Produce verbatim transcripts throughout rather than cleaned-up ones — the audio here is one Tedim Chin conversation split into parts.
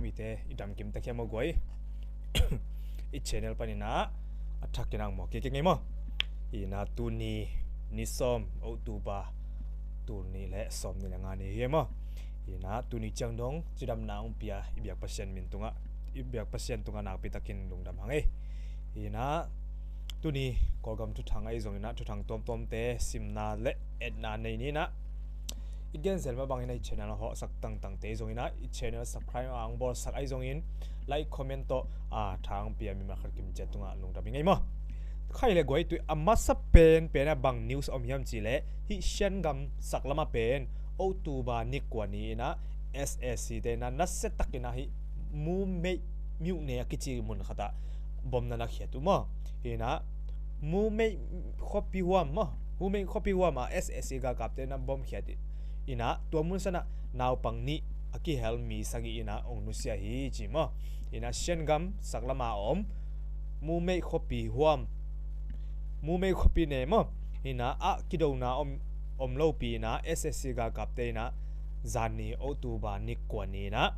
Pite i damkim tak hiam aw guai? I channel panin ah a thakin ang maw kikik ngei maw? Hi na tuni ni sawm October, tuni le sawm ni le nga ni hi maw? Hi na tuni ciang dong cidamna hong pia i biak Pasian min tungah, i biak Pasian tungah nakpi takin lungdam hang ei. Hi na tuni Kawlgam thuthang ahi zongin ah thuthang tuamtuamte simna le etna nei ni na i genzel mah bangin ah i channel a hawhsak tangtangte zongin ah i channel subscribe a ang bawlsak ahi zongin like comment tawh a thang pia mi makhat kim ciat tungah lungdam i ngei maw? Khai le guai tui a masa pen pen a bang news om hiam ci le hih Shan gam saklama pen October ni kua ni in ah S A C te na nasia takin ah hih Mumeih myone a kici mun khatah bom na na khiat uh maw? Hi na Mumeih khuapi huam maw? Mumeih khuapi huam ah S A C galkapte na bom khiat in ah tua mun sanah naupang nih a kihel mi sagih in ah hong nusia hi ci maw? Hi na Shan gam saklama om Mumeih khuapi huam, Mumeih khuapi ne maw? Hi na ah kidona om, om lopi in ah S A C galkapte in ah zan ni October ni kua ni in ah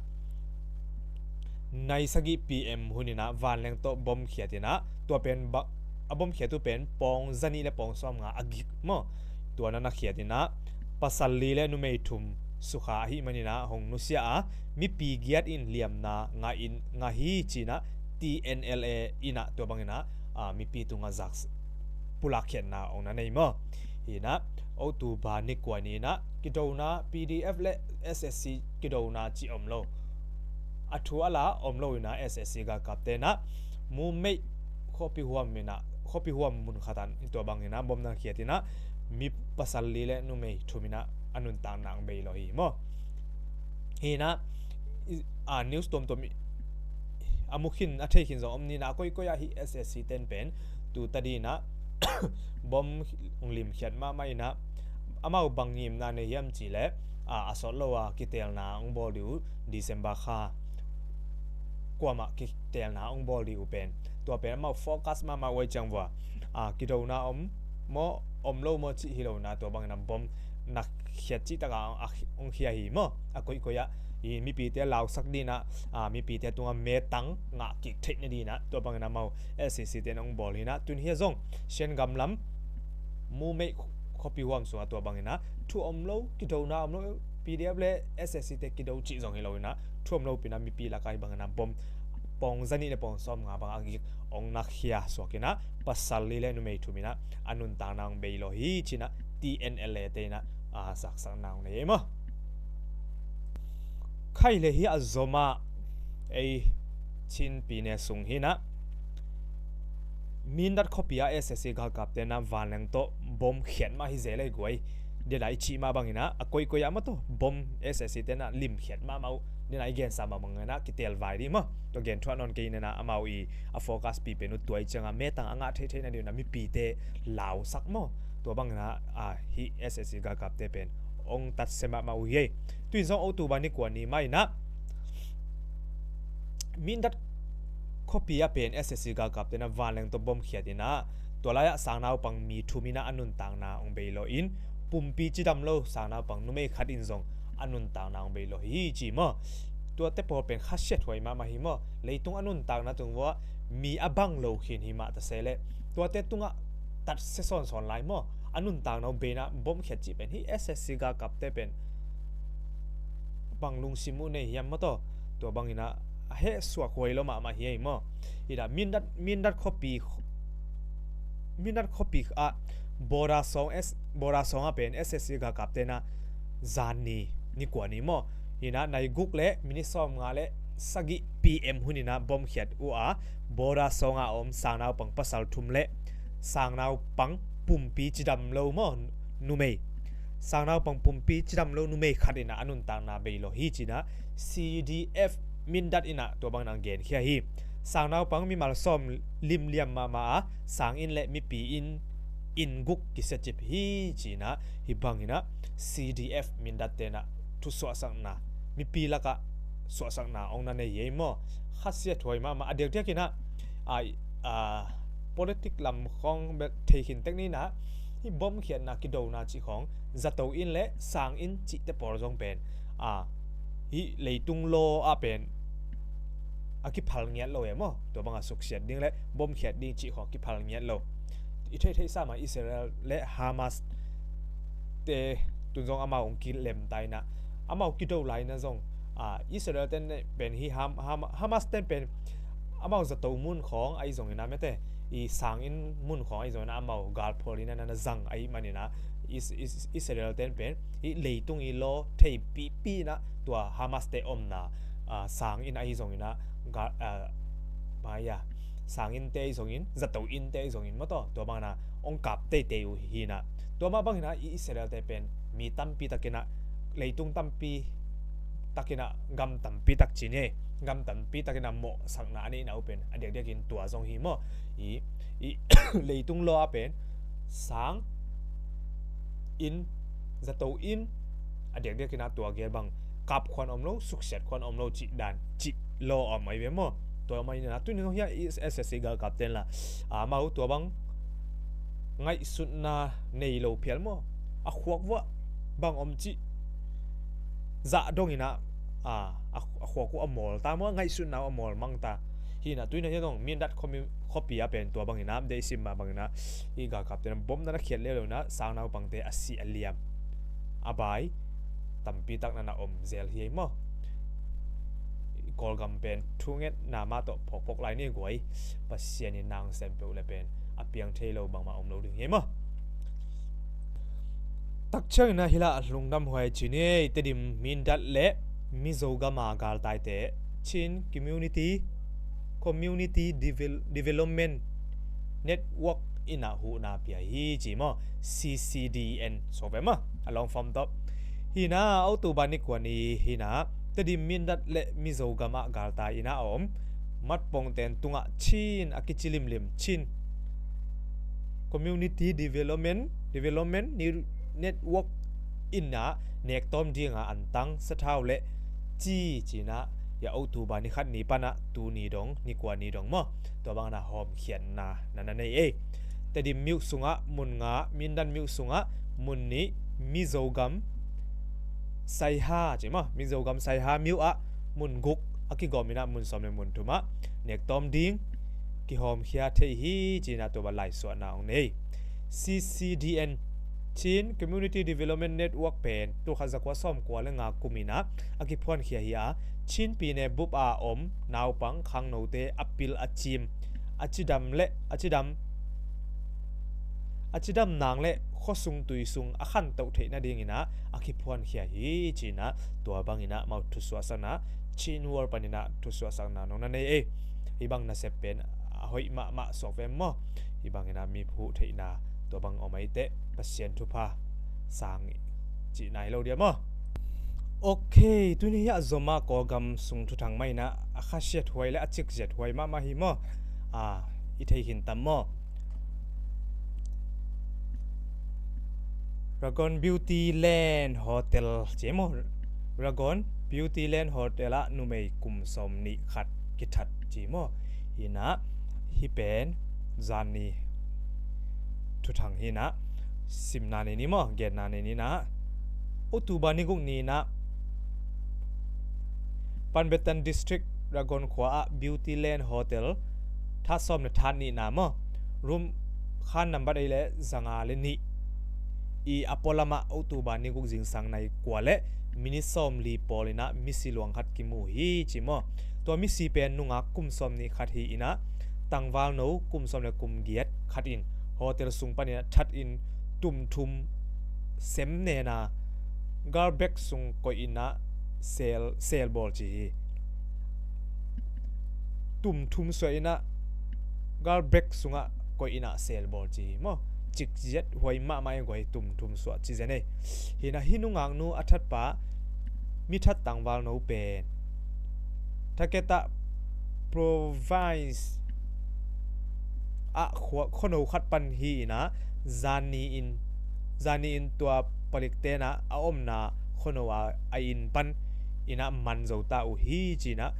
nai sagih P M hun in ah vanleng tawh bom khiat in ah tua pen ba, a bom khiat uh pen pawng zanih le pawng sawm nga a gik maw? Tua na na khiat in ah pasal li le numei thum sukha ahih manin ah hong nusia a mipi giat in liamna ngah in ngah hi ci in ah T N L A in ah tua bangin ah mipi tungah zak pulak khiatna hong na nei maw? Hi na October ni kua ni in ah kidona P D F le S A C kidona ci om lo. A thu a la om lo in ah S A C galkapte in ah Mumeih khuapi huam in ah khuapi huam mun khatah tua bangin ah bom na khiat in ah mi pasal li le numei thum in ah a nuntakna hong bei lo hi maw? Hi na news tuamtuam a mu khin a thei khin zong om ni na a koikoi ah hih S A C ten pen tu ta di in ah bom hong lim khiat mahmah in ah amau bang ngimna nei hiam ci le a sawt lo a kitelna hong bawl di uh December kha kuamah kitelna hong bawl di uh pen tua pen amau focus mahmah uh ahi ciang vua a kidona om maw om lo maw cih hi lo in ah tua bangin ah bom na khiat cih takah hong khia hi maw? A koikoi ah i mipite lausak din ah mipite tungah metang ngah kik theih na din ah tua bangin ah amau S A C ten hong bawl hi in ah tun hi a zong Shan gam lam Mumeih khuapi huam sungah tua bangin ah thu om lo kidona om lo P D F le S A C te kido cih zong hi lo in ah thu om lopi in ah mipi lakah hi bangin ah bom pawng zanih le pawng sawm nga bang a gik hong na khia suak in ah pasal li le numei thum in ah a nuntakna hong bei lo hi ci in ah T N L A te in ah zaksakna hong nei ei maw? Khai le hi a zom ah ei Chin pyine sung hi in ah Mindat khuapi ah S A C galkapte in ah vanleng tawh bom khiat mah hi zel ei guai. Dena i cih mah bangin ah a koikoi ah maw tawh bom S A C te in ah lim khiat mahmah uh. Dena i gensa mah bangin ah kitel vai di maw? Tua gen thuah nawn kei in ah amau i a focus pi pen uh tua i ciangah metang a ngah theihtheih na ding uh in ah mipite lausak maw? Tua bangin ah hih S A C galkapte pen hong tatsia mahmah uh hi ei. Tu in zong October ni kua ni mah in ah Mindat khuapi ah pen S A C galkapte in ah vanleng tawh bom khiat in ah tua lai-ah sangnaupang mi thum in ah a nuntakna hong bei lo in pumpi cidam lo sangnaupang numei khat in zong a nuntakna hong bei lo hi ci maw? Tuate pawl pen khasiat huai mahmah hi maw? Leitung a nuntakna tung vua mi a bang lo khin hi mah ta se leh tuate tungah tatsia sawnsawn lai maw? A nuntakna uh beina bom khiat cih pen hih S A C galkapte pen bang lungsim uh nei hiam maw tawh? Tua bangin ah a heh suak huai lo mahmah hi ei maw? Hi dah Mindat, Mindat khuapi, Mindat khuapi ah Boda sawng S, Boda sawng ah pen S A C galkapte in ah zan ni ni kua ni maw? Hi in ah nai guk le minit sawm nga le sagih P M hun in ah bom khiat uh a Boda sawng ah om sangnaupang pasal thum le sangnaupang pumpi cidam lo maw numei, sangnaupang pumpi cidam lo numei khat in ah a nuntakna bei lo hi ci in ah C D F Mindat in ah tua bangin ah genkhia hi. Sangnaupang mimal sawm limliam mahmah a sanginn le mipi inn inn guk kisia cip hi ci in ah hi bangin ah C D F Mindat te in ah thu suahsakna mipi lakah suahsakna hong na nei hi ei maw? Khasiat huai mahmah a diakdiak in ah a, a politic lam khawng bel thei khin tek ni in ah hih bom khiatna kidona cih khawng zato inn le sanginn cihte pawl zong pen a hih leitung law ah pen a kiphal ngiat lo e maw. Tua banga suksiat ding le bomkhiat ding cih khawng kiphal ngiat lo. I theihtheihsa mah Israel le Hamas te tun zong amau hong kilem ta inah, amau kido lai inah zong, a, Israel ten pen hi Ham, Ham, Hamas ten pen amau zato mun khawng ahi zongin ah mete, i sanginn mun khawng ahi zongin ah amau galphual inah na zang ahi maninah Is, Is, Israel ten pen i leitung i law thei pihpih inah tua Hamas te omna, a, sanginn ahi zongin ah ga, a, maya, sanginn te ahi zongin, zato inn te ahi zongin maw taw, tua bangin ah ong kap teitei uh hi inah. Tua mah bangin ah i Israel te pen mi tampi takin ah, leitung tampi takin ah, gam tampi tak ci ni, gam tampi takin ah mawhsakna a neihna uh pen a diakdiakin tua zong hi maw. I, i leitung law ah pen sanginn, zato inn, a diakdiakin ah tua gel bang kap khuan om lo, suksiat khuan om lo cih dan, cih law om ahi ve maw. Tua mah inah tuni zong hiah i S S C galkap ten la, a, amau tua bang ngaihsutna nei lo phial maw, a khuak vuah bang om cih zah dong inah, a, a, a khuak uh a mawl ta maw, a ngaihsutna uh a mawl mang ta. Hi inah tuni hiah dong Mindat khuami, khuapi ah pen tua bangin ah deih sim mah bangin ah i galkap ten bomna na khiat lelo inah sang naupangte a si a liam, a bai tampi tak na na om zel hi ei maw. I Kawlgam pen thungetna mah tawh phawkphawk lai ni guai. Pasian in nang sem peuh le pen a piang thei lo bangmah om lo ding hi ei maw. Takciang inah hi lah a lungdam huai ci ni ei. Tedim Mindat le Mizo gama galtaite Chin Community, Community Devel-, Development Network inah huhna pia hi ci maw. C C D N sawk ve maw, a long form tawh. Hi inah October ni kua ni hi inah Tedim Mindat le Mizo gamah galtai inah a om matpongten tungah Chin a kici limlim, Chin Community Development, Development Ni-, Network inah nektawm dinga antang sathau le ci ci inah, hiah October ni khat ni panah tuni dong, ni kua ni dong maw, tua bangin ah hawmkhiatna na na nei ei. Tedim myo sungah mun nga, Mindat myo sungah mun nih, Mizo gam Saiha ci maw, Mizo gam Saiha myo ah mun guk a kigawm inah mun sawm le mun thumah nektawm ding kihawmkhia thei hi ci inah tua bang laisuahna ong nei. C C D N, Chin Community Development Network pen tulkhat zakua sawmkua le nga kum inah a kiphuankhia hi a, Chin pyine bup a om naupang khangnote a pil a cim, a cidam le, a cidam, a cidam nang le khuasung tuisung a khantoh theih nading inah a kiphuankhia hi ci inah tua bang inah amau thusuahsakna, Chin World pan inah thusuahsakna nong na nei ei. Hih bang nasep pen a hoih mahmah suak ve maw. Hih bang inah mi huh theihna tua bang om ahih teh Pasian thupha sang cihna hi lo dia maw. Ok, tuni hiah Zomah Kawlgam sung thuthang mah inah a khasiat huai le a cikziat huai mahmah hi maw. A, i thei khin tam maw. Ragon Beauty Land Hotel ci maw. Ragon Beauty Land Hotel ah numei kum sawm nih khat kithat ci maw. Hi inah hih pen zan ni thuthang hi inah, simna nei ni maw, genna nei ni inah. October ni guk ni inah Panbetan District, Ragon khua ah Beauty Land Hotel, that sawm le that nihna maw, room khan nambat ei le zanga le nih i a pualamah October ni guk zingsang nai kua le minit sawmli pawl inah misi luang khat kimu hi ci maw. Tua misi pen nungak kum sawm nih khat hi inah tangvalno kum sawm le kum giat khat in hotel sung panin a that in tumthum sem nena garbag sung koih inah sel, sel bawl ci hi. Tumthum suah inah garbag sungah koih inah sel bawl ci hi maw. Cikziat huai mahmah e guai, tumthum suah ci zen ei. Hi inah hih nungaknu a thatpa mithat tangvalno pen Taketa Province ah khua, khuano khat pan hi inah zani in, zani in tua palikte inah a omna khuano a, a inn pan inah man zo ta uh hi ci inah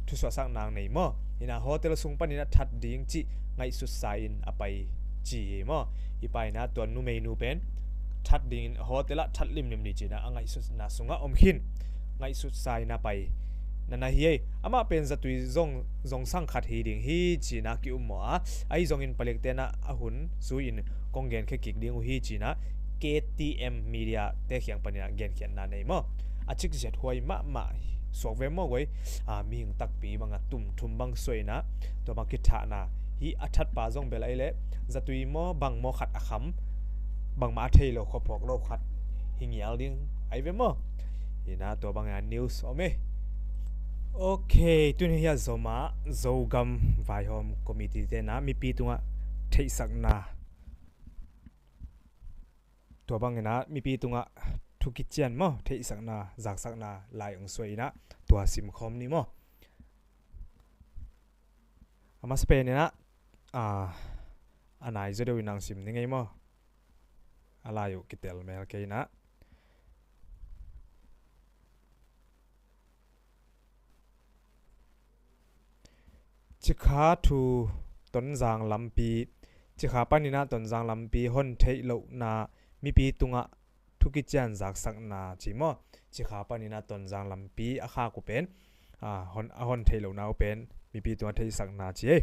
thusuahsak nang nei maw. Inah hotel sung pan inah that ding cih ngaihsutsa in a pai ci hi maw. Hih pa inah tua numeinu pen that dingin hotel ah that limlim ding ci inah a ngaihsutna sungah om khin, ngaihsutsa in a pai. na na hi ei. Amah pen zatui zong, zong sang khat hi ding hi ci-in ah ki-um maw a. Ahi zongin palik tenah a hun zui-in kong genkhia kik ding uh hi ci-in ah K T M Media te kiang panin ah genkhiatna nei maw. A cikzet huai mahmah suak ve maw guai. A, mihing takpi bangah tum thum bang suah in ah tua bang kithahna hi a thatpa zong bel ahi leh zatui maw bang maw khat a kham bangmah a thei lo khuaphawk lo khat hi ngial ding ahi ve maw. Hi in ah tua bangah news om e. Ok, tuni hi a Zomah Zogam Vaihawm Committee tenah mipi tungah theihsakna, tua bangin ah mipi tungah thu kician maw, theihsakna, zaksakna lai ong suah in ah tua simkhawm ni maw. A masa pen in ah, a, a nai zaw deuh in ang sim ni ngei maw. A lai uh kitel mel kei in ah. Cikha thu Tonzang lampi, Cikha panin ah Tonzang lampi hon theih lohna mipi tungah thu kician zaksakna ci maw. Cikha panin ah Tonzang lampi a khak uh pen, a, hon, a hon theih lohna uh pen mipi tungah theihsakna ci ei.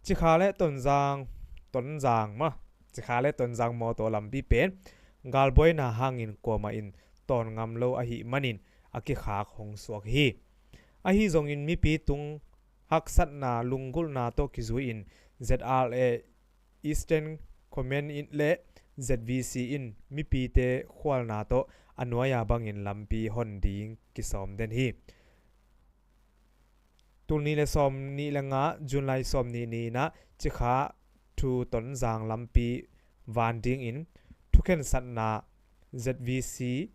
Cikha le Tonzang, Tonzang maw, Cikha le Tonzang mawtaw lampi pen galbuaina hangin kuamah in tawn ngam lo ahih manin a kikhak hong suak hi. Ahi zongin mipi tung haksatna lunggulhna tawh kizui-in Z R A Eastern Command in le Z V C in mipite khualna tawh a nuai-a bangin lampi hon ding kisawm den hi. Tul nih le sawm nih le nga, June lai sawm nih ni in ah Cikha thu Tonzang lampi van dingin thukhensatna Z V C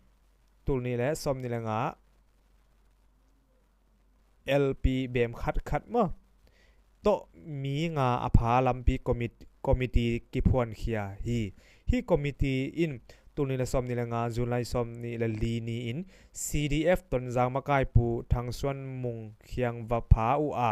tul nih le sawm nih le nga L P bem khat khat maw tawh mi nga a pha lampi commit-, committee kiphuankhia hi. Hih committee in tul nih le sawm nih le nga, June lai sawm nih le li ni-in C D F Tonzang makai Pu Thang Suan Mung kiang va pha uh a,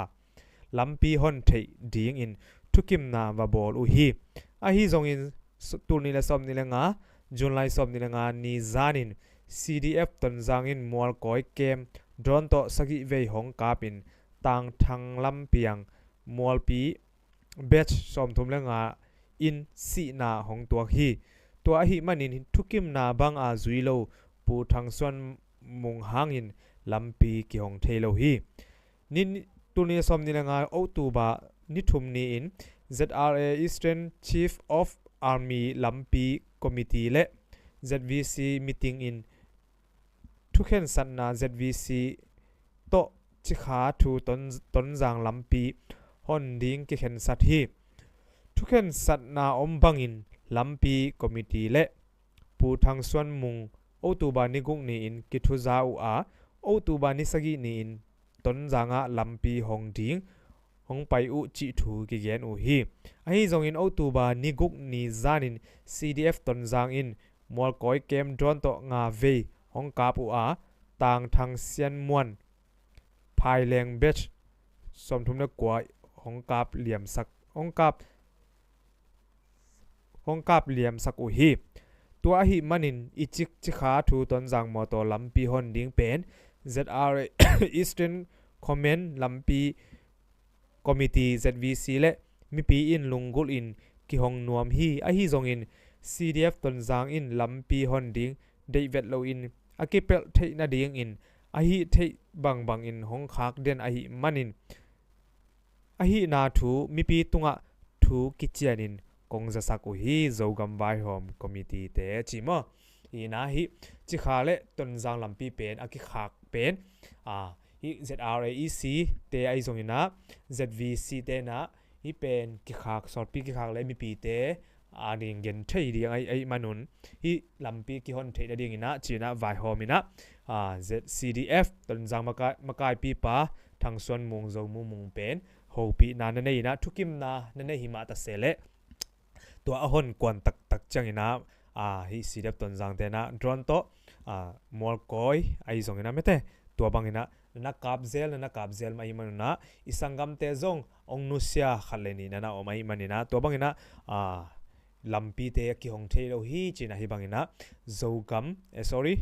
lampi hon theih dingin thukimna va bawl uh hi. Ahi zongin s-, tul nih le sawm nih le nga, June lai sawm nih le nga ni zanin C D F Tonzang in Mualkawi kem drone tawh sagih vei hong kapin Tangthang lampiang Mualpi batch sawmthum le nga in sihna hong tuak hi. Tua ahih manin thukimna banga zui lo Pu Thang Suan Mung hangin lampi kihong thei lo hi. Ni, tul nih le sawm nih le nga October ni thum ni-in Z R A Eastern Chief of Army lampi committee le Z V C meeting in thukhensatna Z V C tawh Cikha thu Ton-, Tonzang lampi hon ding kikhensat hi. Thukhensatna om bangin lampi committee le Pu Thang Suan Mung October ni guk ni-in kithuza uh a, October ni sagih ni-in Tonzang ah lampi hong ding hong pai uh cih thu kigen uh hi. Ahi zongin October ni guk ni zanin C D F Tonzang in Mualkawi kem drone tawh nga vei hong kap uh a, Tangthang Sian Muan Phaileng batch sawmthum le kua hong kap liamsak, hong kap, hong kap liamsak uh hi. Tua ahih manin i Cik-, Cikha thu Tonzang mawtaw lampi hon ding pen Z R A Eastern Command lampi committee Z V C le mipi in lunggulh in kihong nuam hi. Ahi zongin C D F Tonzang in lampi hon ding deih vet loin a kipelh theih nadingin a hih theih bangbangin hong khak den ahih manin a hihna thu mipi tungah thu kicianin kong zasak uh hi, Zogam Vaihawm Committee te ci maw. Hi in ah hih Cikha le Tonzang lampi pen a kikhak pen, a, hih Z R A E C te ahi zongin ah Z V C te in ah hih pen kikhak, sawtpi kikhak le mipite a ding gen thei ding ahi, ahih manun hih lampi kihon theih nadingin ah ci-in ah vaihawm in ah, a, Z-, C D F Tonzang makai, makaipipa Thang Suan Mung, Zo Mu Mung pen hopihna na nei in ah, thukimna na nei hi mah ta se leh tua a hon kuan taktak ciangin ah, a, hih C D F Tonzang te in ah drone tawh, a, Mualkawi ahi zongin ah mete, tua bangin ah na na kap zel, na na kap zel mah ahih manun ah i sanggamte zong hong nusia khat le nih na na om ahih manin ah, tua bangin ah, a, lampite a kihong thei lo hi ci-in ah hih bangin ah Zogam, eh, sorry,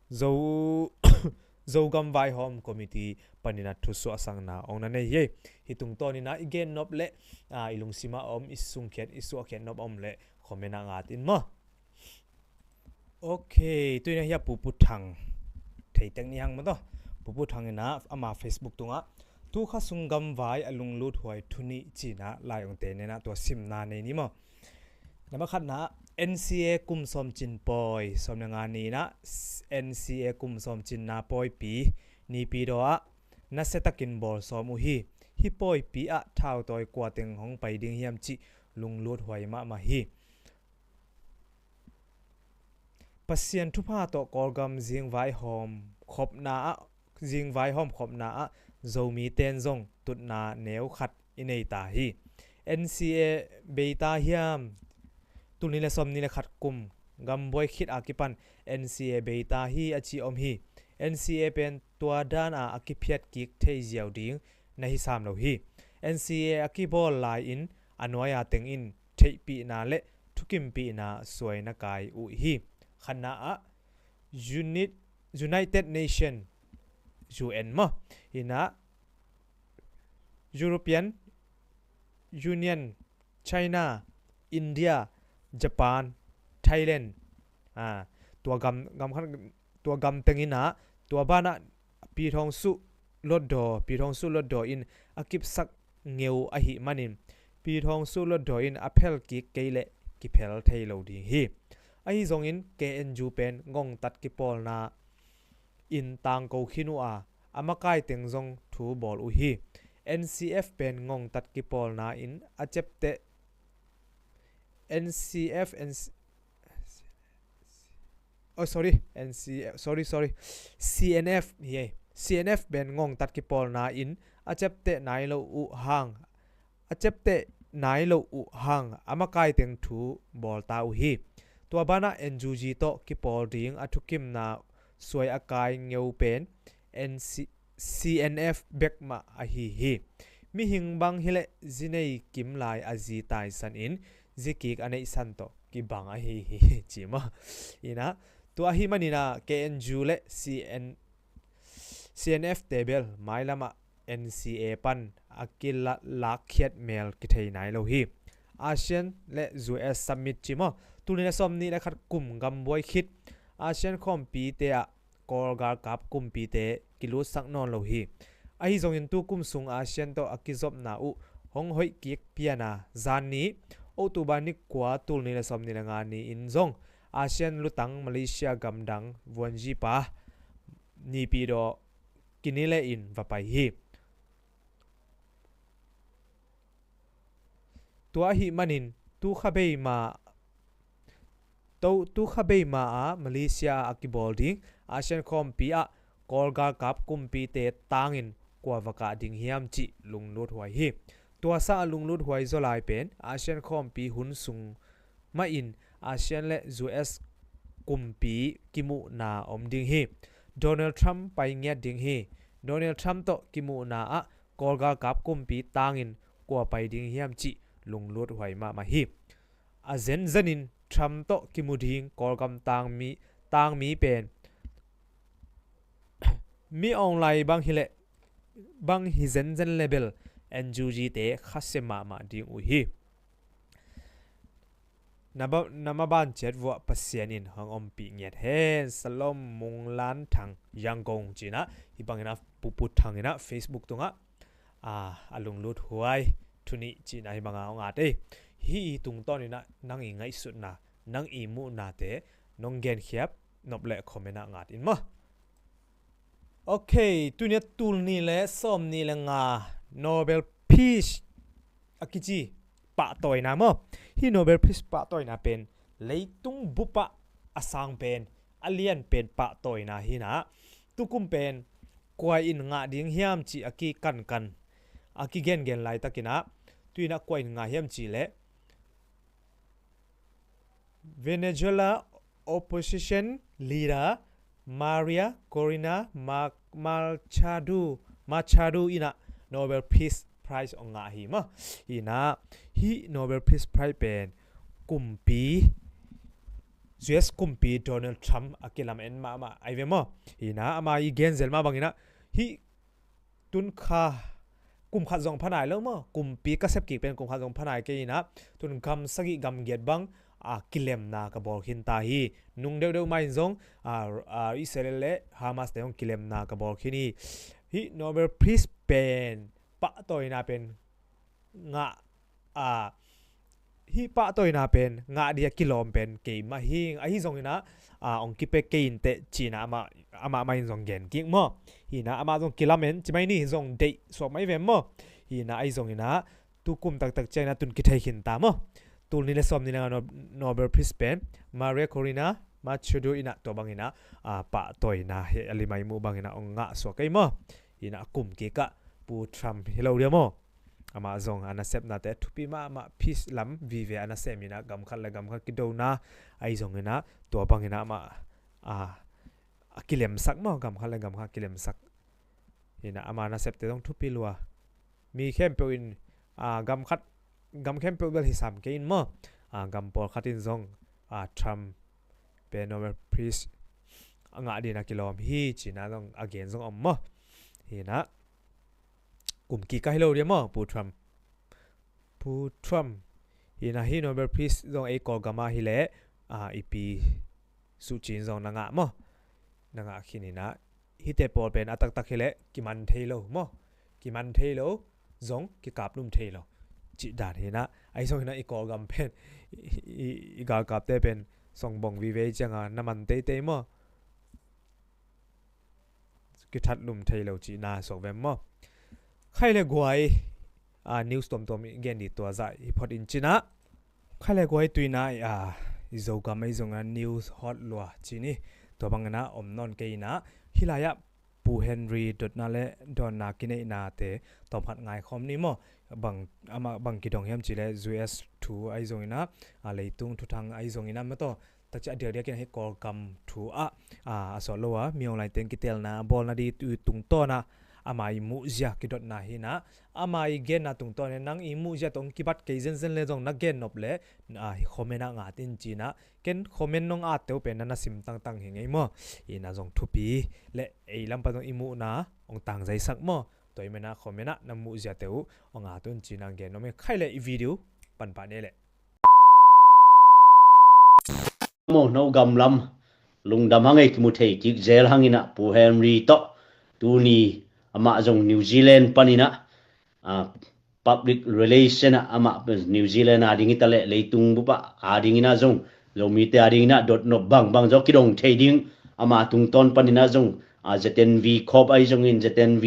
Zo, Zogam Vaihawm Committee panin a thusuahsakna ong na nei hi. Hih tungtawnin a i gen nop le, a, i lungsim a om, i sungkhiat, i suahkhiat nop a om le comment ah ngat in maw. Ok, tu-in a hia Pu Pu Thang theitek ni hang maw taw. Pu Pu Thang in a ama Facebook tungah, tu kha sung gamvai a lunglut huai thu nih ci-in a lai ong tei nen a tua simna nei ni maw. Number khatna, N C A kum sawmcin pawi, sawm le nga ni-in a N C A kum sawmcinna pawipi Naypyidaw ah nasiatakin bawl sawm uh hi. Hih pawipi ah thautawi kua teng hong pai ding hiam cih lunglut huai mahmah hi. Pasian thupha tawh Kawlgam zingvaihawm khopna ah, zingvaihawm khopna ah Zomi ten zong tutna neu khat i nei ta hi. N C A bei ta hiam? Tul nih le sawm nih le khat kum gambuai khit a kipan N C A bei ta hi a ci om hi. N C A pen tua dan a a kiphiat kik thei ziau ding na hi sam lo hi. N C A a kibawl lai-in a nuai a teng in theihpihna le thukimpihna suai na kai uh hi. Khatna ah Unit, United Nation, U N maw, in a European Union, China, India, Japan, Thailand, a, tua gam, gam khan, tua gam teng in a, tua ban ah Pyithuongsu Hluttaw, Pyithuongsu Hluttaw in a kipsak ngeu ahih manin Pyithuongsu Hluttaw in a phel kik kei leh kiphel thei lo ding hi. Ahi zongin K N U pen ngongtat kipawlna in tangko khin uh a, a makai teng zong thu bawl uh hi. N C F pen ngongtat kipawlna in a ciapteh, N C F, N C, oh, sorry, N C F, sorry, sorry, C N F hi. C N F pen ngongtat kipawlna in a ciapteh nai lo uh hang, a ciapteh nai lo uh hang a makai teng thu bawl ta uh hi. Tua ban ah N U G tawh kipawl ding a thukimna suai a kai ngeu pen N C, C N F bek mah ahi hi. Mihing bang hi leh zi nei kim lai a zi taisan in zi kik a neihsan tawh kibang ahi hi, ci maw. In a, tua ahih manin a K N U le C N, C N F te bel mailam ah N C A pan a kilakkhiat mel kithei nai lo hi. ASEAN le U S summit ci maw, tul nih le sawm nih le khat kum gambuai khit ASEAN khawmpite ah Kawl galkap kumpite kilutsak nawn lo hi. Ahi zongin tu kum sung ASEAN tawh a kizopna uh hong hoih kik pian a, zan ni, October ni kua, tul nih le sawm nih le nga ni-in zong ASEAN lutang Malaysia gamdang vuanzipa Naypyidaw kinile in va pai hi. Tua ahih manin tu kha bei ma, tu, tu kha bei ma a Malaysia a kibawl ding ASEAN khawmpi ah Kawl galkap kumpite tangin kua va kah ding hiam cih lunglut huai hi. Tua sa a lunglut huai zaw lai pen ASEAN khawmpi hun sung mahin ASEAN le U S kumpi kimuhna om ding hi. Donald Trump pai ngiat ding hi. Donald Trump tawh kimuhna ah Kawl galkap kumpi tangin kua pai ding hiam cih lunglut huai mahmah hi. A zenzenin Trump tawh kimu ding Kawlgam tangmi, tangmi pen mi online bang hi leh, bang hi zenzen le bel N U G te khasia mahmah ding uh hi. Na ba, na maban ciat vuah Pasian in hong ompih ngiat hen. Salom Munglan Thang, Yangon ci-in ah, hih bangin ah Pu Pu Thang in ah Facebook tungah, a, a lunglut huai thu nih ci-in ah hih bangah hong at ei. Hih i tungtawn in ah nang i ngaihsutna, nang i muhnate nong genkhiat nop leh comment ah ngat in maw. Ok, tuni a tul nih le sawm nih le nga Nobel Peace a kici pahtawina maw. Hih Nobel Peace pahtawina pen leitung bup ah a sang pen, a lian pen pahtawina hi-in ah, tukum pen kua in ngah ding hiam cih a kikankan, a kigengen laitakin ah, tu-in ah kua in ngah hiam cih leh Venezuela opposition leader Maria Corina Ma-, Machado, Machado in ah Nobel Peace Prize hong ngah hi maw. In ah hih Nobel Peace Prize pen kumpi U S kumpi Donald Trump a kilamen mahmah ahi ve maw? Hi na, ama i genzel mah bangin ah, hih tun kha kum khat zong pha nai lo maw? Kumpi ka sep kik pen kum khat zong pha nai kei in ah, tun gam sagih gam giat bang a kilemna ka bawl khin ta hi. Nung deuhdeuh mah in zong a, a, Israel le Hamas te zong kilemna ka bawl khin hi. Hih Nobel Prize pen pahtawina pen ngah a, hih pahtawina pen ngah ding a kilawm pen kei mah hi, ahi zongin ah, a, hong kipia kei in teh ci-in ah amah, amah mah in zong gen kik maw? Hi na, amah zong kilamen ci mai ni, zong deih suak mai ve maw? Hi na, ahi zongin ah tu kum taktak ciangin ah tun kithei khin ta maw? Tul nih le sawm nih le nga No-, Nobel Prize pen Maria Corina Machado in ah tua bangin ah, a, pahtawina hi a, limai muh bangin ah hong ngah suak kei maw? Hi na, a kum kik ah Pu Trump hi lo dia maw? Amah zong a nasepnate thupi mahmah, peace lam vive a nasem in ah, gam khat le gam khat kidona ahi zongin ah, tua bangin ah amah, a, a kilemsak maw, gam khat le gam khat kilemsak. Hi na, ama nasepte zong thupi lua. Mi khempeuh in, a, gam khat, gam khempeuh bel hi sam kei in maw? A, gam pawlkhat in zong, a, Trump pen Nobel Prize a ngah ding a kilawm hi ci-in ah zong a gen zong om maw? Hi na, kum kik ah hi lo dia maw, Pu Trump? Pu Trump. Hi na, hih Nobel Prize zong ei Kawlgam ah hi leh, a, i pi Su Cin zong na ngah maw? Na ngah khin in ah, hihte pawl pen a taktak hi leh kiman thei lo maw? Kiman thei lo, zong kikap lum thei lo cih dan hi na. Ahi zongin ah i Kawlgam pen, i, i, i galkapte pen songbong vive ciangin na man teitei maw? Kithat lum thei lo cihna suak ve maw? Khai le guai, a, news tuamtuam i gen ding tua zah hi phot in cin ah, khai le guai tuina, a, i Zogam ahi zongin ah news hot lua ci ni. Tua bangin ah om nawn kei in ah, hih lai-ah Pu Henry dotna le dawnna kineihnate tawmkhat ngaikhawm ni maw? Bang, amah bang kidong hiam cih leh U S thu ahi zongin ah, a, leitung thuthang ahi zongin ah maw, tua takciang a diakdiakin ah hih Kawlgam thu ah, a, a sawt lo a, mi online teng kiteelna bawl nading tungtawn ah ama i muhzia kidotna hi na. Ama i genna tungtawn in nang i muhzia tawh hong kibat kei zenzen le zong na gen nop leh, a, hih comment ah ngat in cin ah, ken comment nong at uh pen na na sim tangtang hi ngei maw? Hi na, zong thupi leh ei lam pan zong i muhna hong tangzaisak maw? Tua ahih manin ah comment ah na muhziate uh hong at un cin ah gen nuam hi. Khai leh i video pan pah ni leh. Maw, no gam lam lungdam hang ei, kimu thei kik zel hang in ah Pu Henry tawh tuni amah zong New Zealand panin ah, a, public relation ah amah New Zealand a ding hi ta leh leitung bup ah a dingin ah zong, Zomite a dingin ah dotnop bangbang zong kidong thei ding, ama tungtawn panin ah zong, a, Z N V Corp ahi zongin, Z N V,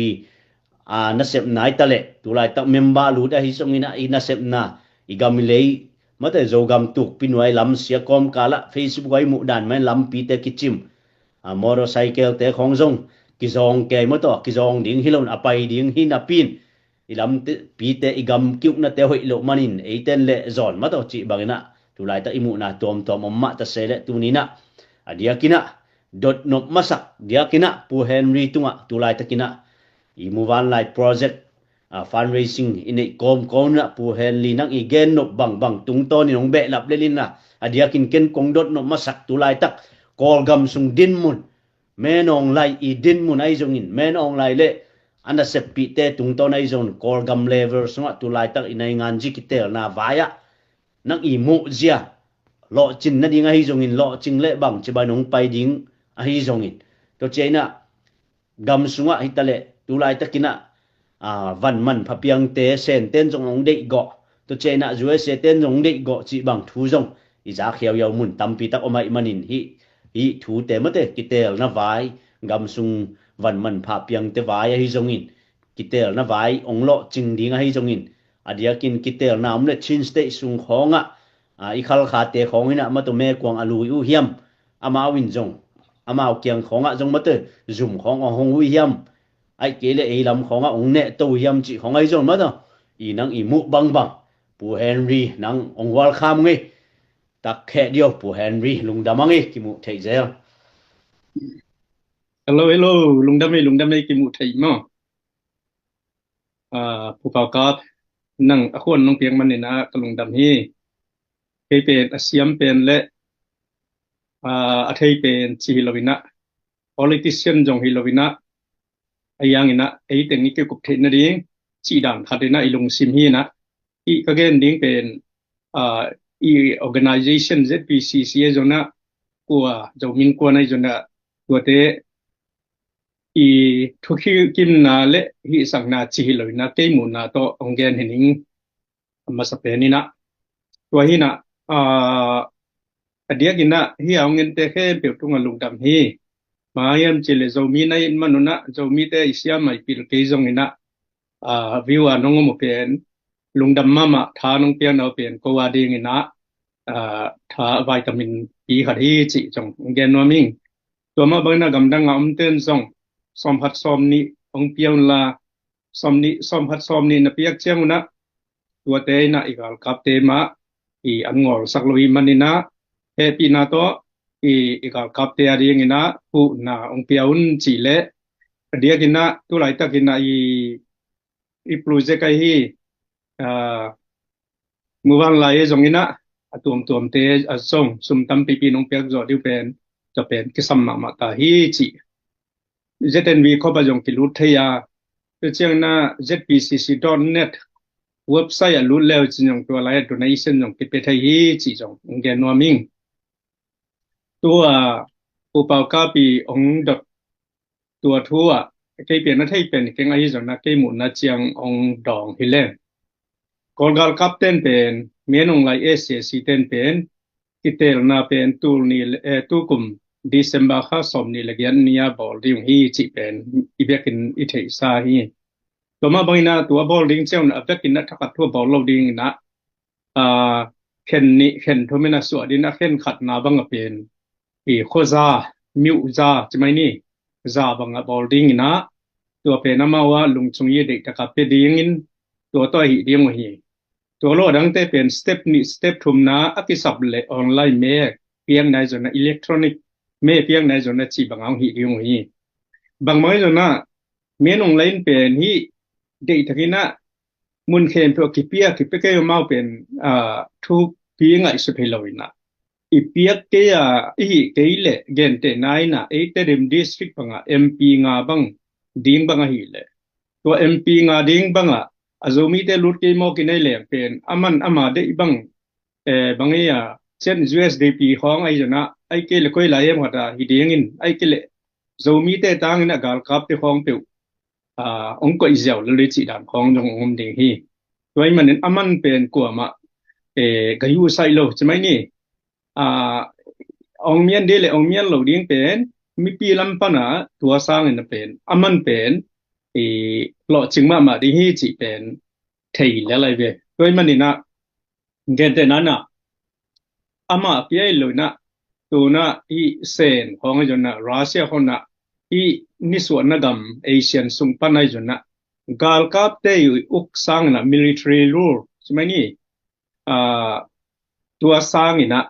a, nasepna hi ta leh tu laitak member lut ahi zongin ah i nasepna, i gam i lei, mate, Zogam tukpi nuai lam sia kawmkal ah Facebook ah i muh dan mah in lampite kicim, a, motorcycle te khawng zong kizawng kei maw, tua kizawng ding hi lo in a pai ding hi napi in, i lampite, i gam ki-uknate hoih loh manin eite in leh zawn maw, tua cih bangin ah tu laitak i muhna tuamtuam om mah ta se leh tuni in ah, a diakin ah dotnop masak diakin ah Pu Henry tungah tu laitakin ah i muvanlai project, a, fundraising i neih kawmkawm in ah Pu Henry nang i gennop bangbang tungtawn in hong behlap lel in ah, a diakin ken kong dotnop masak tu laitak Kawlgam sung dinmun, Men Aung Hlaing i dinmun ahi zongin, Men Aung Hlaing le a naseppihte tungtawn ahi zongin, Kawlgam level sungah tu laitak i nainganzi kiteelna vai ah nang i muhzia lawhcin nading ahi zongin, lawhcing leh bangci ban hong pai ding ahi zongin, tua ciang in ah gam sungah hi ta leh tu laitakin ah, a, van manpha piangte Sente in zong hong deih gawh, tua ciang in ah U S A te in zong hong deih gawh cih bang thu zong i za khiauhiau mun tampi tak om ahih manin hih, hih thute mate, kiteelna vai, gam sung van manpha piangte vai ahi zongin, kiteelna vai hong lawhcing ding ahi zongin, a diakin kiteelna om leh Chin State sung khawngah, a, i Khalkhate khawng in ah maw, tua mekuang a lui uh hiam, amau in zong, amau kiang khawngah zong maw, tua zum khawng hong hong uh hiam, ahih kei leh ei lam khawngah hong nehto uh hiam cih khawng ahi zong maw, tua i nang i muh bangbang Pu Henry nang hong welcome ung ei. Tak kheh dih o Pu Henry, lungdam hang ei, kimuh theih zel. Hello, hello, lungdam ei, lungdam ei, kimuh theih maw. Ah, Pu Pau Kap, nang a khuan nong piak manin ah ka lungdam hi. Kei pen a siam pen le a thei pen ci hi lo inah, politician zong hi lo inah, a yang inah ei teng i kikup theih nading cih dan khat inah i lungsim hi inah, i ka gen ding pen i organization Z P C C a zong ah kua, Zomi in kua na hi zong ah, tuate i thukhikimna le hihsakna ci hi lo inah, kei muhna tawh hong gen hi ning. A masa pen inah, tua hi inah, a diak inah hi a hong ente khempeuh tungah lungdam hi. Bang hang hiam cih leh Zomi na hih man un ah, Zomite i siam a i pil kei zong inah, view a nong om uh pen lungdam mahmah. Tha nong piakna uh pen ko a ding inah tha vitamin pi khat hi cih zong hong gen nuam ing. Tua mah bang inah gamdang a omte in zong sawmkhat sawmnih hong pia unla, sawmnih, sawmkhat sawmnih na piak ciang un ah, tuate inah i galkapte mah i an ngawlsak lo i hih man inah, hehpihna tawh i, i galkapte a ding inah huhna hong pia un cih leh, a diak inah tu laitak inah i, i project ahi, muvanlai a zong inah a tuamtuamte a zong sum tampipi nong piak zawh ding pen, tua pen kisam mahmah ta hi cih Z N V khop a zong kilut thei a, tua ciang inah Z P C C dot net website a lut leu cin zong tua lai a donation zong kipia thei hi cih zong hong gen nuam ing. Tua Pu Pau Kap i hong dot tua thu ah, kei pen a thei pen keng ahi zong ah, kei muhna ciang hong dawng hi leng, Kawl galkapten pen, Min Aung Hlaing S A C ten pen kiteelna pen tul ni le, eh, tukum December kha sawmnih le giat ni a bawl ding hi cih pen i biakinn i theihsa hi. Tua mah bang inah tua bawl ding ciang a biakinn a thakhat thu a bawl lo ding inah, khen nih khen thum inah suah ding inah, khen khatna bang a pen i khuaza, myo za ci mai ni, za bang a bawl ding inah, tua pen amau a lungchung i deihtak a pia dingin tua tawh ahih ding uh hi. Tua lo a dangte pen step nih step thumna a kisap leh online me piakna hi zong ah, electronic me piakna hi zong ah, cih bang a hong hih ding uh hi. Bang bang hi zong ah Min Aung Hlaing pen hih deihtak inah mun khempeuh a kipia, kipia kei amau pen thupi ngaihsut hi lo inah, i piak kei a i hih kei leh, gentehna inah ei Tedim district bang ah M P nga bang ding bang ahih leh, tua M P nga ding bang ah a Zomite lut kei mawk i nei leng pen, aman ama deih bang, eh, bang ei a, cian U S D P khawng ahi zong ah, ahih kei leh koi lai hiam khat a hi dingin, ahih kei leh Zomite tang inah galkapte khawng peuh hong koih ziau lel hi cih dan khawng zong hong om ding hi. Tua ahih manin aman pen kuamah, eh, ka yuhsaih lo ci mai ni. Hong mian ding le hong mian lo ding pen mipi lam pan a tua sangin a pen aman pen lawhcing mahmah ding hi cih pen thei lel lai ve. Tua ahih manin ah, gentehna inah amah a pia hi lo inah, tu inah hih Sen khawng ahi zong ah, Russia khawng ah, hih nisuahna gam Asian sung pan ahi zong ah, galkapte i uk sangin ah, military rule ci mai ni, tua sangin ah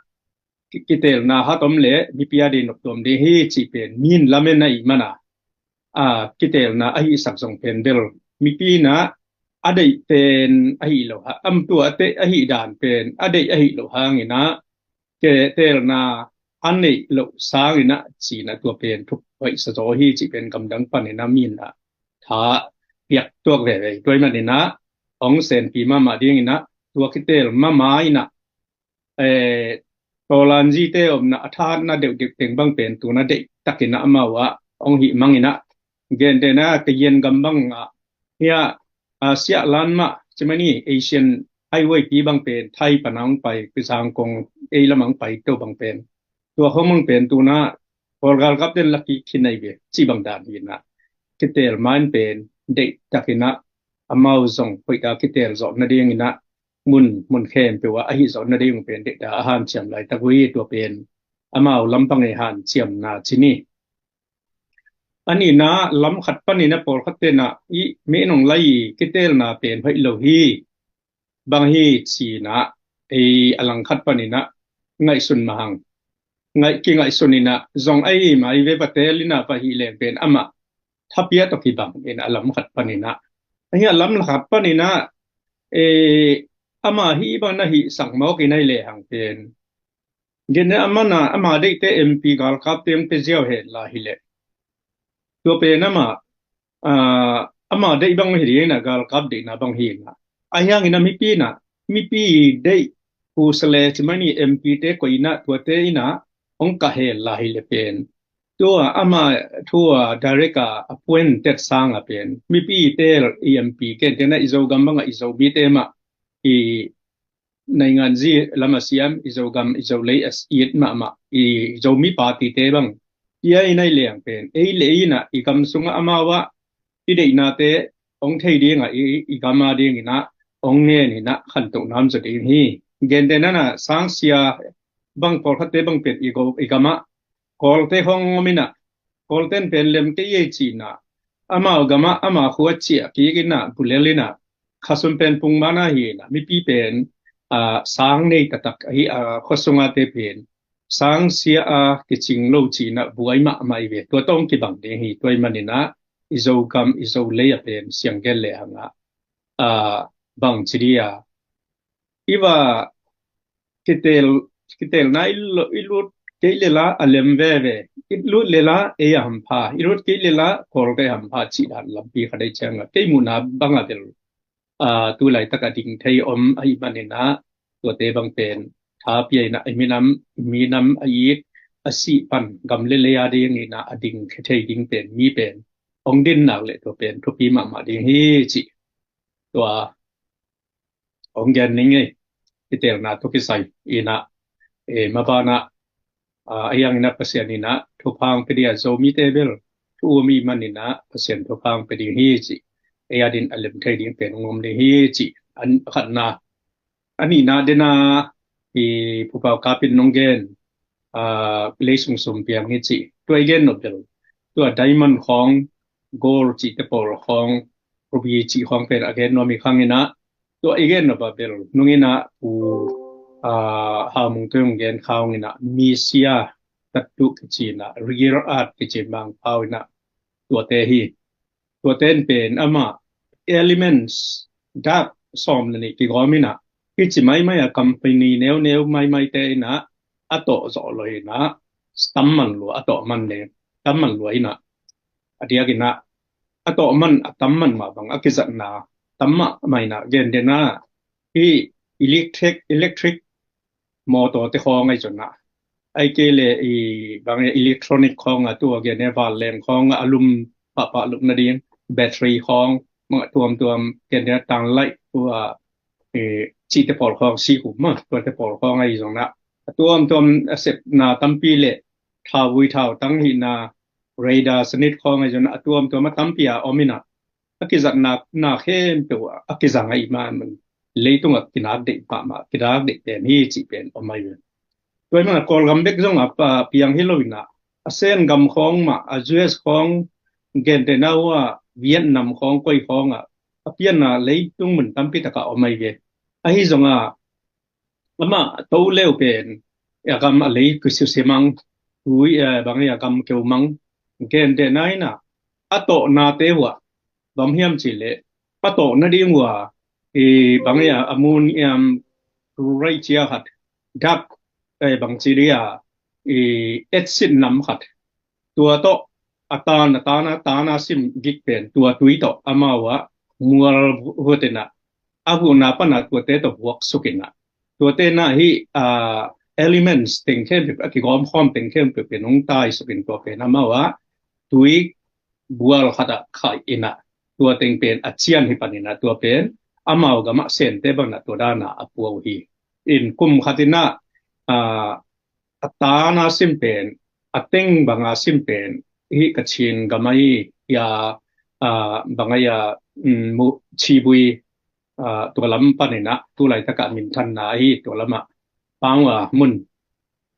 kiteelna hat om leh mipi a ding noptuam ding hi cih pen Min lamen ahih man a, kiteelna a hihsak zong pen bel mipi inah a deih pen ahih lo hang, amau a deih ahih dan pen a deih ahih lo hang inah, kiteelna a neih loh sangin ah ci inah tua pen thuk hoihsa zaw hi cih pen gamdang pan inah Min ah tha piak tuak veve. Tua ahih manin ah hong senpi mahmah ding inah, tua kiteel mahmah inah, eh, tawlanzite omna, a thahatna deuhdeuh teng bang pen tu inah deihtak inah amau ah hong hih mang inah, gentehna ah Kayin gam bang ah, hih a, Siah Lan mah ci mai ni, Asian highway pi bang pen Thai pan a hong pai, Zangkong ei lam a hong pai to bang pen, tua khawng bang pen tu inah Kawl galkapten la kikhin ahi ve cih bang dan hi inah, kiteel ma in pen deihtak inah amau zong hoihtak kiteel zawh nading inah, mun, mun khempeuh ah ahi zawh nading pen deihtak a hanciam laitak uh hi. Tua pen amau lam pan a hanciamna ci ni. A nihna, lam khat pan inah pawlkhatte inah i Min Aung Hlaing i kiteelna pen hoih lo hi, bang hi ci inah, ei a langkhat pan inah ngaihsun mah hang, ngaih, kingaihsun inah zong ahi mah hi ve, va teel inah va hih leng pen amah thapia tawh kibang inah a lam khat pan inah, ahi a lam khat pan inah, eh, amah hih bang na hihsak mawk i nei lehang pen Gen ne amana ama deihte M P galkap teng pe ziau hen la hileh, tua pen ama, ah, ama deih bang hi ding na, galkap deihna bang hi na. Ahiangin a mipi na, mipi deih pu sale cimani M P te koina tuate ina ong ka hen la hileh pen, tua ama thua direct a appointed sanga pen mipi te i M P ken tena i Zogam banga i Zomite mah i naingan zi lama siam i Zogam i Zolei a it mahmah i Zomi party te bang tia i nai leng pen ei le ei ina i gam sunga amau ah i deihnate ong thei dinga i, i gama dingina ong ngen ina khantoh nam zaw ding hi. Gen tena na sangsia bang pawlkhatte bang pen i, go, i gama Kawlte hong om ina, Kawlten pen lem kei ei cina, amau gama ama khua ciah kik ina bulel ina, khasum pen pungmana hi ina, mipi pen, ah, sang nei taktak ahi, ah, khuasungate pen sang sia a kicing lo cina buai mahmah i ve, tua tawng kibang ding hi. Tua i manina i Zogam i Zolei a pen siang gen le hanga, ah, bang ci dia i va kitel, kitelna i lo, i lut kei lela a lem veve, i lut lela ei a hampha, i lut kei lela Kawlte hampha cih dan lampi kha dei cianga kei muhna banga bel, ah, tu laitak a ding thei om ahi manina, tuate bang pen tha pia ina i minam, minam a it a sih pan gam le lei a ding ina a ding khe thei ding pen mi pen ong din nak le tua pen thupi mahmah ding hi cih tua ong gen ning ei. Kitelna tawh kisai ina, e, mabana, a, a yang ina Pasian ina thupha ong pe dia, Zomite bel thu umi manina Pasian thupha ong pe ding hi ci. Ei a din a lem thei ding pen ong om ding hi ci. An khatna, a nihna dena i Pu Pau Kapin nong gen, a, leisung sum piang hi ci. Tua i gen nop bel, tua diamond khawng, gold cihte pawl khawng, ruby cih khawng pen a gen nuam i khangina, tua i gen nop a bel nungina Pu, a, Haumung Tuing gen khawngina misia tattu kicina, rare earth kici Mangpau ina, tuate hi. Tuaten pen ama elements dak sawm le nih kigawm ina, kici maimai a company neuneu maimaite ina a tawh zawh lo ina, tamman lua a tawh man le tamman lua ina, a diak ina a tawh man a tamman mah bang a kizatna tam mahmah ina, gen dena hi electric, electric motor te khawng ahi zona, ai kei le i bang e electronic khawng a tua gen e vanleng khawng a lum pahpah lupna ding battery khawng mang a tuamtuam gen e tanlai tua, e, cihte pawl khawng si kum ma tuate pawl khawng ahi zona a tuamtuam a sepna tampi le thauvui thautang hihna radar sanit khawng ahi zona a tuamtuam a tampi a om ina a kizatna, na khempeuh a kizang ahi man, leitungah kinak deih pahmah, kinak deih pen hi cih pen om ahi ve. Tua hi mana Kawlgam bek zong a pa, piang hi lo ina, a Sen gam khawng mah, a U S khawng, gentehna uh a Vietnam khawng, koi khawng ah, a pianna leitung mun tampi takah om ahi ve. Ahi zonga, amah to leu pen a gam a lei kisiusia mang, tui, eh, bang a gam keu mang, gentehna ina a tawhnate uh a bang hiam cih leh a tawh nading uh a i bang a ammonium chloride cia khat, dak, eh, bang ci dia i acid nam khat, tua tawh a tan, a tan, a tan a sim gik pen tua tui tawh amau a mual vuatina a vuhna pana tuate tawh vuak sukina, tuate na hi, ah, elements teng khempeuh a kigawm khawm teng khempeuh pen hong tai sukin tua pen amau a tui bual khatah khaih ina tua teng pen a cian hi panina tua pen amau gamah Sente bangna tua dana a pua uh hi. In kum khatina, ah, a tana sim pen, a teng banga sim pen hi Kachin gam ahi, ya, ah, bang a ya, mm, mu, Chibui, ah, tua lam panina tu laitaka minthanna ahi tua lama pangua mun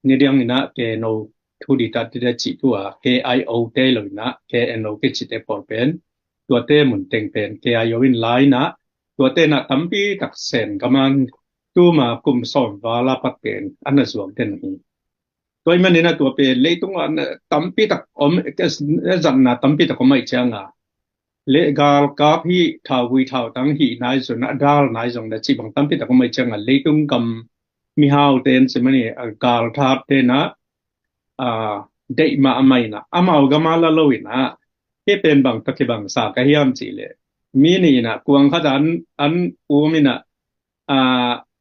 ni diang ina K N O thu di ta ti da ci tua K I O te lo ina K N O ke ci te pawl pen tuate mun teng pen K I O in la ina tuate na tampi tak Sen gaman tuma kum sawm vala pat pen ana zuak den hi. Tua i manina tua pen leitung a na tampi tak om, ke, zatna tampi tak om ai cianga le galkap hi thauvui thautang hi nai zong a dal nai zong na ci bang tampi tak om ai cianga leitung gam mihau ten ci mani a galthat tenah a deih mahmah inah amau gama la lo inah hih pen bang tawh kibang sa ka hiam cihleh mi nih inah kuang khat an an um inah a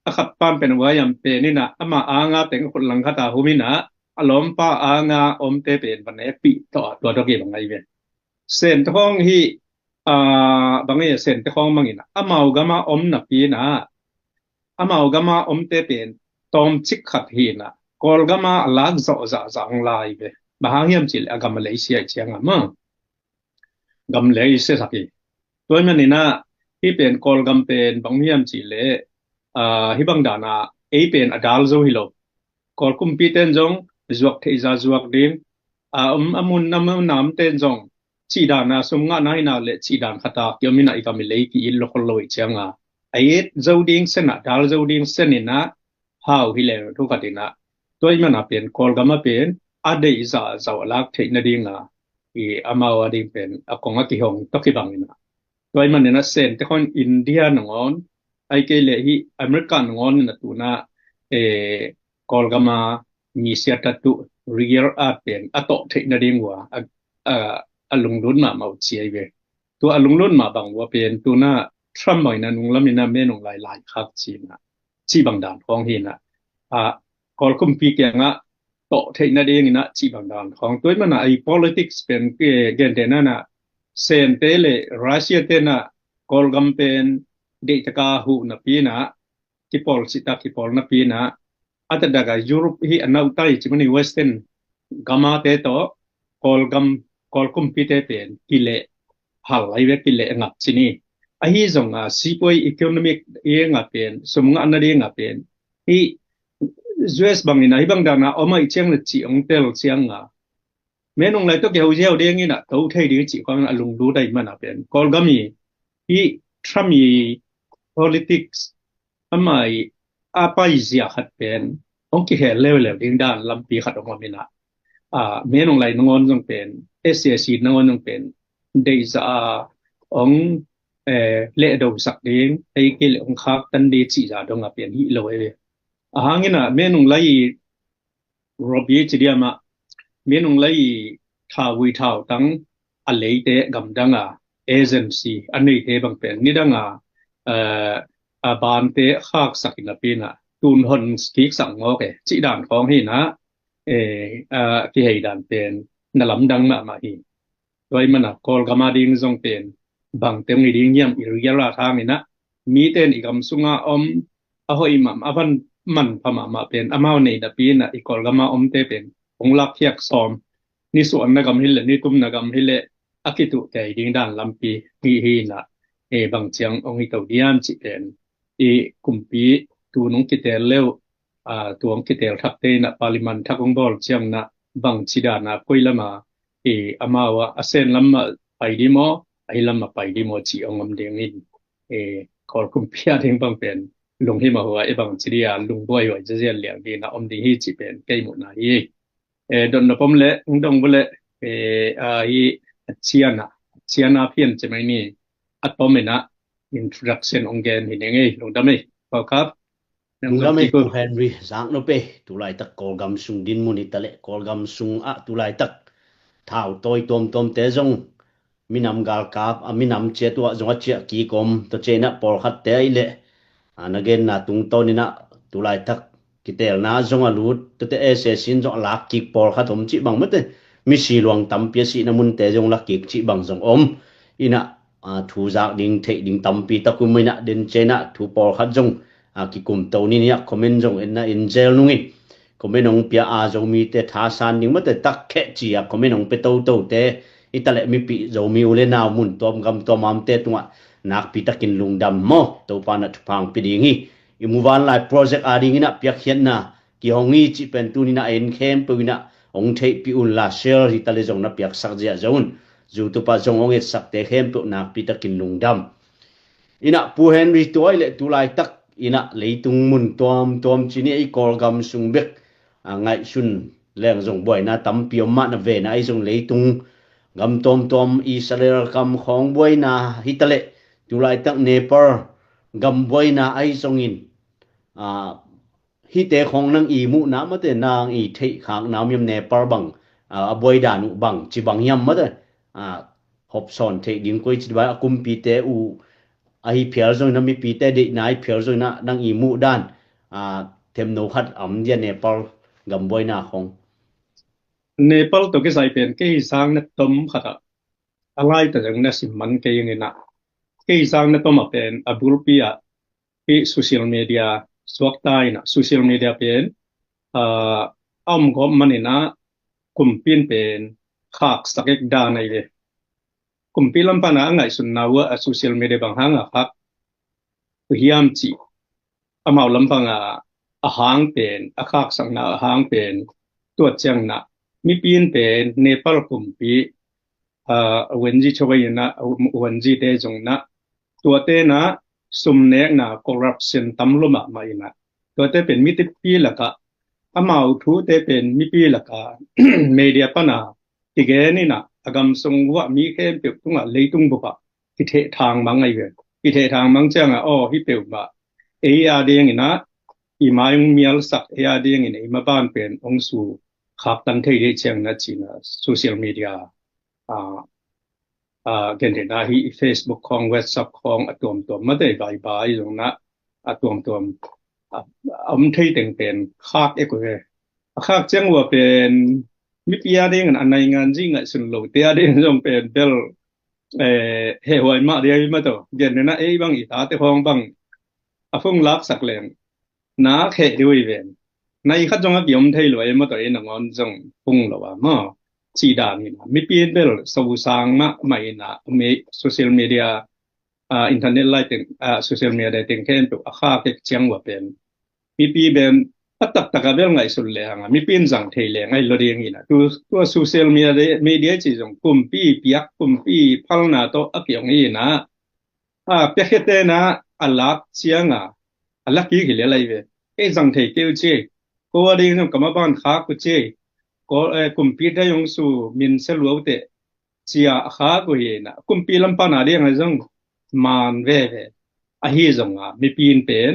a khat pan pen uaiam pen inah ama anga teng khut lang khat a hum inah a lawmpa anga omte pen van ekpih tawh a tua dawk i bang ai ve. Sente khawng hi a bang e sente khawng mang inah amau gama om napi inah amau gama omte pen tawmcik khat hi inah Kawlgama a lak zawh zahzah hong lai ve. Bang hang hiam cihleh a gam a lei sia i cianga ma gam lei sia sak hi. Tua i man inah hih pen Kawlgam pen bang hiam cihleh a hih bang dana ei pen a dal zo hi lo. Kawl kumpi ten zong zuak theih za zuak ding a um a mun a mun a um ten zong cih dana sum ngahna hi nak leh cih dan khat a kiom inah i gam i lei ki it lo khol lo i cianga a it zo ding sen ah dal zo ding sen inah hau hi leng thu khat inah tua i man a pen Kawlgam a pen a deih zah zauh a lak theih nadinga i amau a ding pen a kong a kihong tawh kibang inah tua i man inah sente khawng India nangawn ai kei leh hi America nangawn inah tuna e Kawlgama mi siatatu real art pen a tawh theih nading ua a, a, a lunglut mahmah uh ci ai ve. Tua a lunglut mah bang ua pen tuna Trump bang inah nunglam inah menung lai lai khak ci inah cih bang dan khawng hi inah a Kawl kumpi kiangah tawh theih nading inah cih bang dan khawng tua i man a i politics pen gentehna inah sente le Russia tenah Kawlgam pen deihtaka huh napi inah kipawl cihtak kipawl napi inah a taktak a Europe hi a nautai ci mani Western gamate tawh Kawlgam Kawl kumpite pen kileh hal ai ve kileh ngap ci ni. Ahi zonga sipuai economic i nga pen sum ngah nadinga pen hi U S bang inah hi bang dana om ai ciang na ci ong tel cianga menung lai tawh kiho ziau ding inah to thei ding cih khawng a lunglut ai man a pen Kawlgam i hi Trump i politics amah i a paizia khat pen hong kihel leuleu ding dan lampi khat hong om inah a menung lai nangawn zong pen S A C nangawn zong pen deihzah a hong eh, lehdo sak ding ei kei le hong khaktan ding cih zah dong a pen hi lo e. A hang inah menung lai i Robi ci diam ah menung lai i thauvui thautang a leite gamdang a agency a neite bang pen nidang a eh, a bante khaksak inah pi inah tun hon kiksak ngawk e cih dan khawng hi inah eh, a kihei dan pen na lamdang mahmah hi. Tua i man a Kawlgam a ding zong pen bangte hong hi ding hiam i real a hang inah mite in i gam sunga om a hoih mah a van manpha mahmah pen amau nei napi inah i Kawlgam a omte pen hong lakkhiak sawm ni suahna gam hi leh ni tumna gam hi leh a kituh kei ding dan lampi hi hi inah e bang ciang hong hi to diam cih pen i kumpi tu nong kitel leuh a tuang kitel thakte inah parliament thak hong bawl ciang inah bang ci dana koi lama i amau a a sen lam mah pai di maw ahi lam mah pai di maw ci hong om ding in e Kawl kumpi a ding bang pen lunghimah hua e bang ci dia lungbuai huai zazian liang dina om ding hi ci pen kei muhna hi. E dotna pom le hong dong bu le e a hi a ciana a ciana phian ci mai ni a pom inah introduction hong gen hi ning ei lungdam ei. Pau kap. Lungdam ei Pu Henry zak no pe tulaitak Kawlgam sung dinmun hi ta leh Kawlgam sung ah tulaitak thau tawi tuamtuamte zong minam galkap a minam ciat uh ah zong a ciah kik om tua ciah inah pawlkhatte ahi leh a na genna tungtawn inah tulaitak kitelna zong a lut tuate S A C in zong a lak kik pawlkhat om cih bang mate misi luang tampi a sihna munte zong lak kik cih bang zong om inah a thu zak ding theih ding tampi tak um inah den ciah inah thu pawlkhat zong a kikum to ni inah comment zong en na en zel nung in comment hong pia a Zomite thasan ding mate tak kheh ci a comment hong pia totote i ta leh mipih Zomi u le nau mun tuam gam tuam amte tungah nakpi takin lungdam maw Topa na thupha hong pia ding hi. I muvanlai project a ding inah piakkhiatna kihong hi cih pen tuni inah en khempeuh inah hong theihpih un la share hi ta le zong na piaksak ziah zong un YouTube ah zong hong etsakte khempeuh nakpi takin lungdam. Inah Pu Henry tuai le tulaitak inah leitung mun tuamtuam ci ni ei Kawlgam sung bek a ngaihsun leng zong buaina tampi om mah na vena ei zong leitung gam tuamtuam Israel gam khawng buaina hi ta leh tulaitak Nepal gam buaina ahi zongin a hihte khawng nang i muhna mate, nang i theih khakna om hiam, Nepal bang, ah, a buai dan uh bang ci bang hiam mate, ah, hopsawn theih ding koi ci ba, a kumpite uh ahi phial zong ina, mipite deihna ahi phial zong ina, nang i muh dan, ah, themno khat om dia Nepal gam buaina khawng? Nepal tawh kisai pen kei sang na tom khat ah a laita zong na sim man kei ing ina, kei sang na tom ah pen a bulpi ah hih social media suakta ina, social media pen, ah, a om gawp man ina, kumpi in pen khaksak ek dan ahi ve. Kumpi lam pana a ngaihsutna uh a social media bang hang a khak uh hiam cih, amau lam panga a hang pen, a khaksakna a hang pen, tua ciangna mipi in pen Nepal kumpi, ah, Wenji chawai ina, Wenji te zong na, tuate na sumnekna, corruption tam lua mahmah ina, tuate pen mipi lakah, amau thute pen mipi lakah media pana kigen ina, a gam sung uah mi khempeuh tungah, leitung bupah kitheh thang mang ahi ve. Kitheh thang mang cianga, aw, hih peuhmah ei a ding ina, i mai hong mialsak, ei a ding ina i maban pen hong su khaktan thei dih ciangna cina social media, ah, ah, gen dihna hi, Facebook khawng, WhatsApp khawng, a tuamtuam mate, Viber zong na, a tuamtuam, ah, a om thei teng pen khak ek uh ve. A khak ciang ua pen mipi a ding a naingan zi ngaihsun lo te a ding zong pen bel, eh, hehhuai mah dia hi mataw. Gen dihna ei bang i tate khawng bang a phung laksak leng na kheh dih uh hi ven. Nai khat zong a kiom thei lo ei mataw, ei nangawn zong phung lo a maw, cih dan ina, mipi bel so sang mahmah ina, social media, ah, internet lai teng, ah, social media teng khempeuh a khak ek ciang ua pen mipi pen a taktak a bel ngaihsun lehang a mipi in zang thei leng ahi lo ding ina, tu, tua social media, media cih zong kumpi piak, kumpi phalna tawh a kiong ina, a piakhete na a lak cianga a lak kik hi lel ahi ve. Ei zang thei kei uh ci, ko a ding zong ka maban khak uh ci, ko, eh, kumpite hong su min sia lua uh teh, cia a khak uh hi ina, kumpi lam pana ding a zong man veve. Ahi zonga mipi in pen,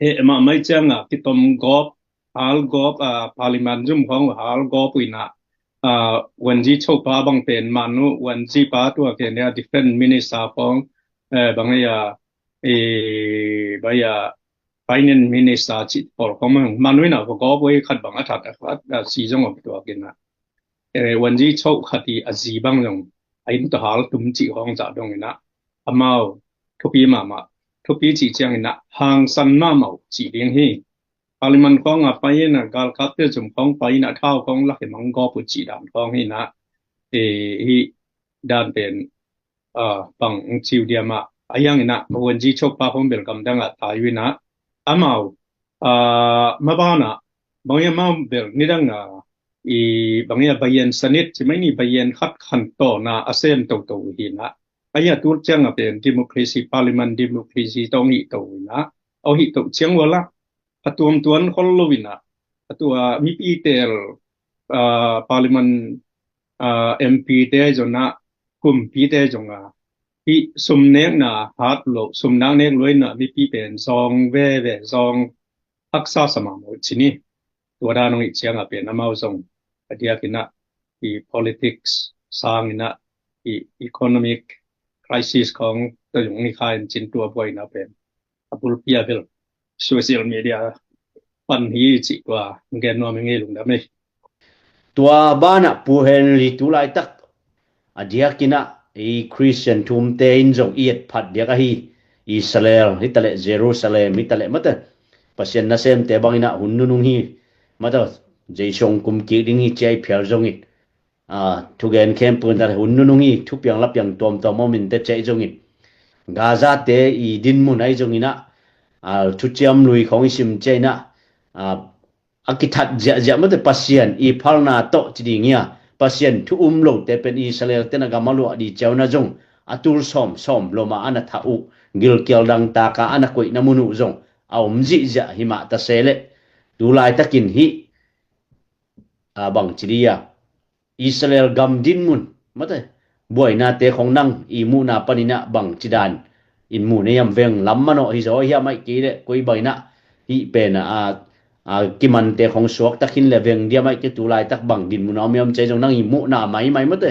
eh, mahmah cianga kitom gawp, hal gawp, ah, parliament zum khawng hal gawp uh ina, ah, Wenji chawpa bang pen man uh, Wenji pa tua ken dia defense minister khawng, eh, bang ia, eh, bang ia finance minister cih pawl khawng man uh ina, gawp uh hi khat bang a that a khat, ah, si zong om tua ken a. Eh, Wenji chawh khat i a zi bang zong a inn tawh hal tum cih khawng zah dong ina, amau thupi mahmah, thupi cih ciang ina hangsan mahmah uh cih ding hi. Parliament khawng a pai ina, galkapte zum khawng pai ina, thau khawng lak hi mang gawp uh cih dan khawng hi ina, eh, hi dan pen, ah, bang ong ciu dia mah. A hiang ina, Wenji chawpa khawng bel gamdang ah tai uh ina, amau, ah, mabana, bang ia amau bel nidang a, i bang ia bayan sanit, ci mai ni bayan khat khan tawna a sem toto uh hi ina. A ia tu ciang a pen democracy, parliament democracy tawh ong hih to uh ina. Ong hih to ciang ua la, a tuamtuan khol lo ina, a tua mipi tel, ah, parliament, ah, M P te zong a, kumpi te zong a, hih sumnekna hat lo, sumnak nek lo ina mipi pen zawng veve, zawng haksa sa mahmah uh ci ni. Tua dan ong hih ciang a pen amau zong a diak ina, i politics sang ina, i economic crisis khawng tawh zong ni kha in cin tua buaina pen a bulpi a bel social media pan hi cih tua gen nuam hi ngei, lungdam ei. Tua banah Pu Henry, tu laitak a diak ina i Christian thumte in zong i et phat diak ahi, Israel hi taleh, Jerusalem hi taleh mate, Pasian nasemte bang ina hun nunung hi mate, Jesu ong kum kik ding hi ci ahi phial zongin, ah, thugen khempeuh in hun nunung hi, thupiang lapiang tuamtuam om in te ci ahi zongin, Gaza te i dinmun ahi zong ina, ah, thuciam lui khawng i sim ci ahi ina, ah, a kithat ziahziah mate, Pasian i phalna tawh ci ding hia, Pasian thu um lote pen Israel te na gam a luah di ciau na zong a tul sawm sawm loma a na thah uh, gilkial dangtaka a na koihna mun uh zong a om zihziah hi mah ta se leh, tu laitakin hih, ah, bang ci dia, Israel gam dinmun mate, buainate khawng nang i muhna pan ina bang ci dan in mu na hiam, veng lam manawh hi zaw hiam, aih kei leh koi bang ina hih pen a, a, a kimante khong suak takin le veng diam aih ke tu laitak bang din mun a om i om cei zong nang i muhna maimai mate.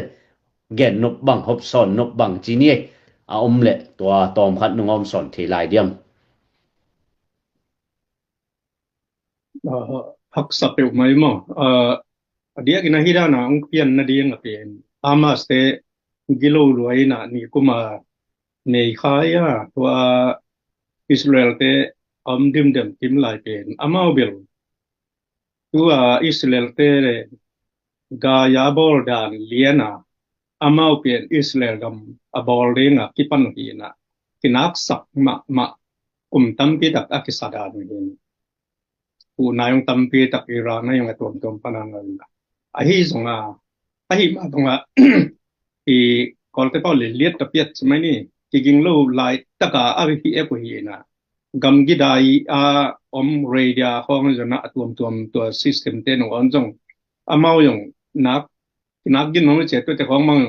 Gen nop bang, hopsawn nop bang ci ni ei. A om le tua tawm khat nung a om sawn thei lai diam. Ah, haksa peuh mai maw? Ah, a diakin a hi dana ong pian nading a pen Hamas te gilo luai na ni kuma nei khai a tua Israel te a om dimdem kim lai pen amau bel tua Israel te le Gaza bawl dan liana amau pen Israel gam a bawl dinga kipan hina kinaksak mahmah kum tampi tak a kisa dan hina. Unai ong tampi tak Iran a ong a tuamtuam pana ngal na. Ahi zonga, ahi ma zonga, i kolte pau le liat ta piat mai ni, kiging lo lai taka a hi e ko hina. Gam gidai a om radio khong zona a tuamtuam tua system te nong on zong. Amau yong nak, nak gin nong le che tua te khong mang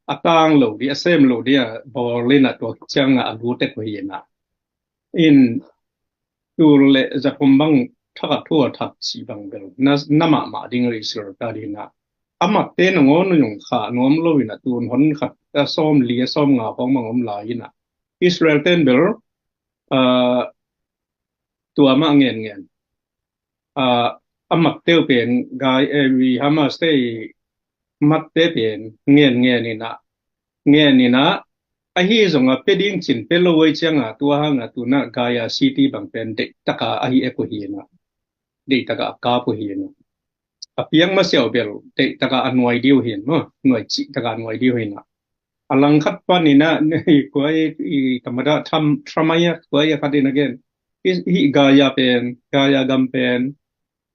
a tang lo di, a sem lo di, a bawlina tua chiang a lu te ko hina. In tul le zakum bang thak a thu a thak ci bang bel na, na mahmah ding Israel ta dina. A mat te na ngon nung kha nuam lo ina tun hon khat a sawm li a sawm nga hong mang om lai ina. Israel ten bel, ah, tua mah ngen ngen. Ah, a mat teu pen gai, eh, wi Hamas te i mat te pen ngen ngen ina. Ngen ina, ahi zonga pe ding cin pe lo ei cianga tua hanga tuna Gaza City bang pen deih taka ahi e ko hina. Deih taka a kap ko hina. A piang masiau bel deih taka a nuai diu hin, maw, nuai cih taka a nuai diu hina. A langkhat panina, nei kuai i tamada tham, thamaya kuai a khatin again. I, hi Gaza pen, Gaza gam pen,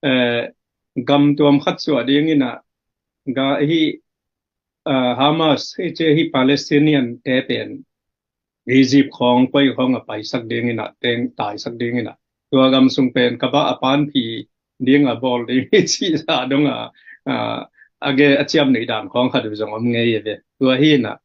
eh, gam tuam khat suah dingina, ga hi, ah, Hamas, hi ce hi Palestinian te pen. Egypt khong, koi khong a paisak dingina, teng taisak dingina. Tua gam sung pen, kaba a panphi dinga bawl ding hi ci sa donga, ah, age a ciam nei dan khong khat zong om ngei ve. Tua hina.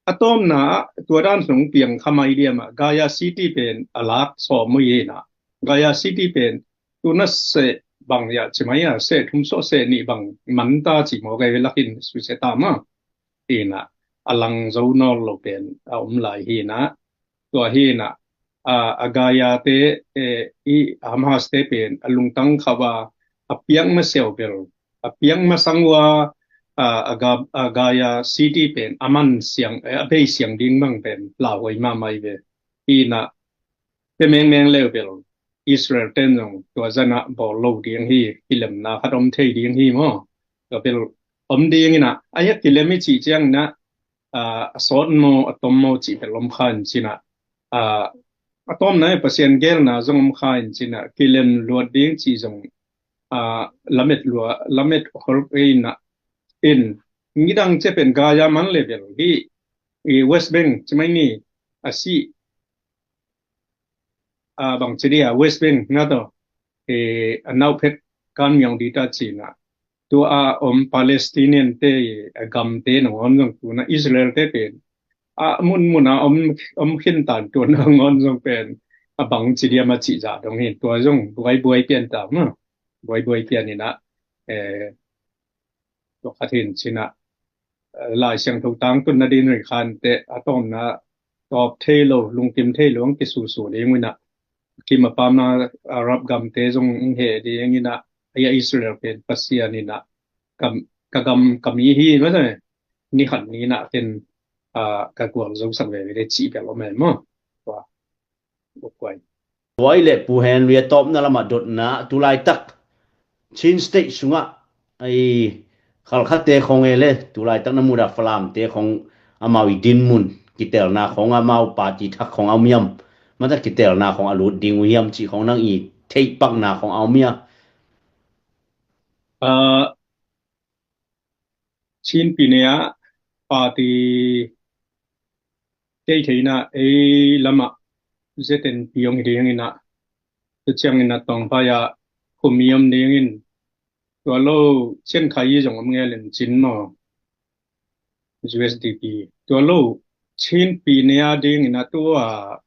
A tawmna, tua dan sung piang khamai diama, Gaza City pen a lak sawm mu hina. Gaza City pen, tuna se bang ya ci mai a, se thum so se ni bang man ta ci mo gai ve lakin su se ta ma. Ina, a lang zo nawl lo pen a om lai hina. Tua hina, a, a Gaza te, eh, i Hamas te pen a lungtang khava a piang masiau bel, a piang masang ua, a, a, Ga, a Gaza City pen a man siang, eh, a bei siang ding mang pen lau hoi ma mai ve. Ina, te meng meng leu bel Israel ten zong tua zana bawl lo ding hi, kilemna khat om thei ding hi maw. Tua bel om ding ina, a ya kilem i ci ciang na, a, a sawt maw, a tom maw ci bel om kha in cina. A, a tawmna i Pasian gelna zong om kha in cina, kilem luat ding ci zong, a, lamet lua, lamet hol ina, in, ngidang ce pen Gaza man le bel hi, i West Bank, ci mai ni, a si, a, bang ci dia, West Bank, nga to, e, a nau phet kan miang di ta cina. Tua a om Palestinian te, a gam te na ngon zong tuna Israel te pen. A mun mun a om, om khin tan tua na ngon zong pen. A bang ci dia ma ci za dong hin. Tua zong buai buai pian ta ma. Buai buai pian ina. Eh, tua khat hin cina. Eh, Lai Siangtho tangtun na din ri khan te a tawmna tawp thei lo, lungkim thei lo, ang kisusu ding ina. Kim a pamna Arab gam te zong ing he ding ina. Aya Israel pen Pasian ina. Kam, ka gam, ka mi hi, ma te. Ni khat ni na ten, ah, ka gual zo sak ve ve le ci bel om e maw. Tua. Tua i le Pu Henry a tawpna lama dotna tu laitak Chin State sungah ai khalkhate khong e le tu laitak na muda Falam te khong amau i dinmun kitelna khong amau party thak khong a um hiam mata kitelna khong a lut ding uh hiam cih khong nang i theihpakna khong a um hiam? Ah, Chin pine ah party tei theina ei lama Z N P ong hi ding ina tu ciang ina tong phai ah khumi om ding in tua lo Chin khai zong om ngel in Chin maw U S D P tua lo Chin pine ah ding ina tua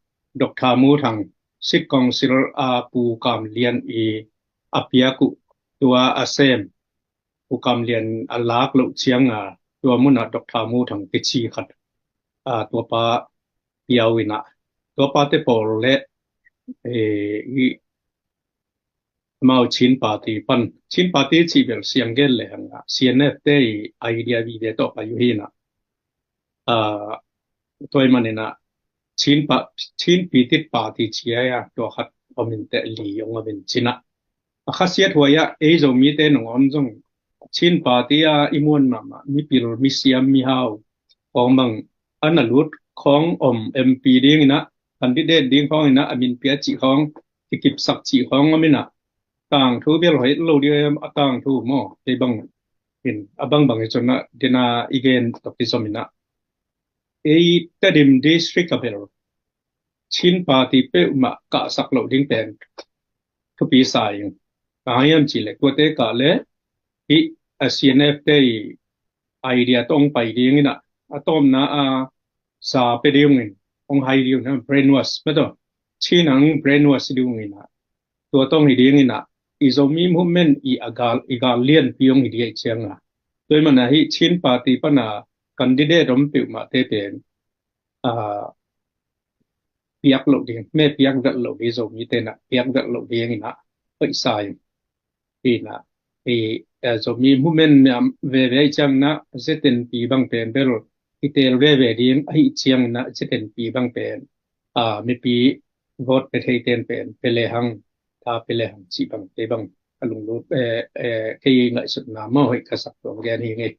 Doctor Mu Thang State Council a Pu Kam Lian i a piak uh, tua a sem, Pu Kam Lian a lak loh cianga tua munah Doctor Mo Thang kici khat, a, tuapa piau inah, tuapa te pawl le, e, i, amau Chin Party pan, Chin Party cih bel siang gen le hanga C N F te i idea vive tawh pai uh hinah, a, tua i maninah Chin, pa, Chin Pitit Party cia a tua khat om in teh li ong om in cinah, a khasiat huai ah ei Zomite nong om zong Chin Party a i muan mahmah mipil misiam mihau khawng bang a na lut khawng om, M P dinginah candidate ding khawnginah a min pia cih khawng, kikipsak cih khawng om inah, tangthu bel hoih lo ding a tangthu maw, kei bang in a bangbang hi cunah dena i gen tawh kizom inah, ei Tedim District a bel Chin Party peuhmah kahsak loh ding pen thupi sa ing. Ka hang hiam cih leh tuate kah le hih a C N F te i idea tawh hong pai dinginah, a tawpna a sa pe dingin hong hai dingin, brainwash mah tawh, Chin hang brainwash dinginah, tua tawh hi dinginah i Zomi movement i a gal, i gal lianpi hong hi ding ahih cianga, tua i manah hih Chin Party pana candidate om peuhmahte pen, a, piak loh ding, me piak velh loh ding, Zomite nah piak velh loh dinginah hoih sa ing. Inah, i, eh, Zomi movement veve ahih cianginah Z N P bang pen bel i teel veve ding ahih cianginah Z N P bang pen, a, mipi vote pe theiten pen pe lehang, tha pe lehang cih bang, kei bang a lunglut, eh, eh, kei ngaihsutna maw hoih ka sak tuang gen hi ngei.